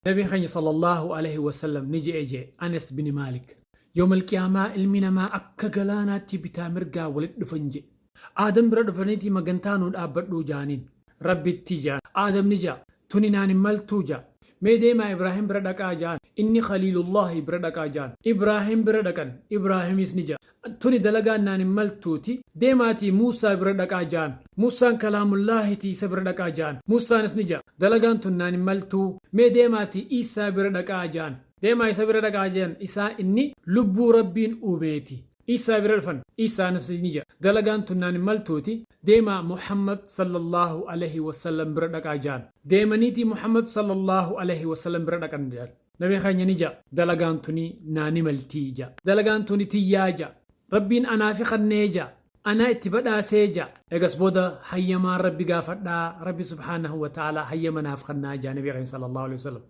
Nabiin keenya sallallahu aleyhi wa sallam ni je'e je'e Anas bin Maalik. Yawmal qiyaamaa ilmi namaa akka galaanaatti bitaa mirgaa walitti dhufan je'e. Aadam bira dhufaniiti magantaa nuu dhaabbadhuu ja'aniin. Rabbitti ja'an. Aadam ni ja'a, tuni naan hin maltuu ja'a. Mee deemaa Ibraahim bira dhaqaa ja'an. Inni Khaliilullaahi bira dhaqaa ja'an. Ibraahim bira dhaqan. Ibraahimis ni ja'a, Tuni dalagaan naan hin maltuuti, deemaatii Muusaa bira dhaqaa ja'an. Muusaan Kalaamullaahitii isa bira dhaqaa ja'an. Muusaanis ni ja'a, Dalagaan tun naan hin maltuu, mee deemaatii Iisaa bira dhaqaa ja'an. Deemaa isa bira dhaqaa ja'an, isaa inni lubbuu Rabbiin uumeeti. Iisaa bira dhufan. Iisaanis ni ja'a, Dalagaan tun naan hin maltuuti, deemaa Muhammad sallallaahu aleyhi wasallam bira dhaqaa ja'an. Deemaniitii Muhammad sallallaahu aleyhi wasallam bira dhaqan ja'an. Nabi keenya ni ja'a, Dalagaan tuni naa ni maltii ja'a. Dalagaan tuni tiyyaa ja'a. Rabbiin anaafi kannee ja'a. Anaa itti badhaasee ja'a. Eegas booda hayyamaan Rabbi gaafadhaa, Rabbi subhaanahu wa ta'aalaa hayyama naaf kannaa ja'a Nabi keenya sallallaahu aleyhi wasallam.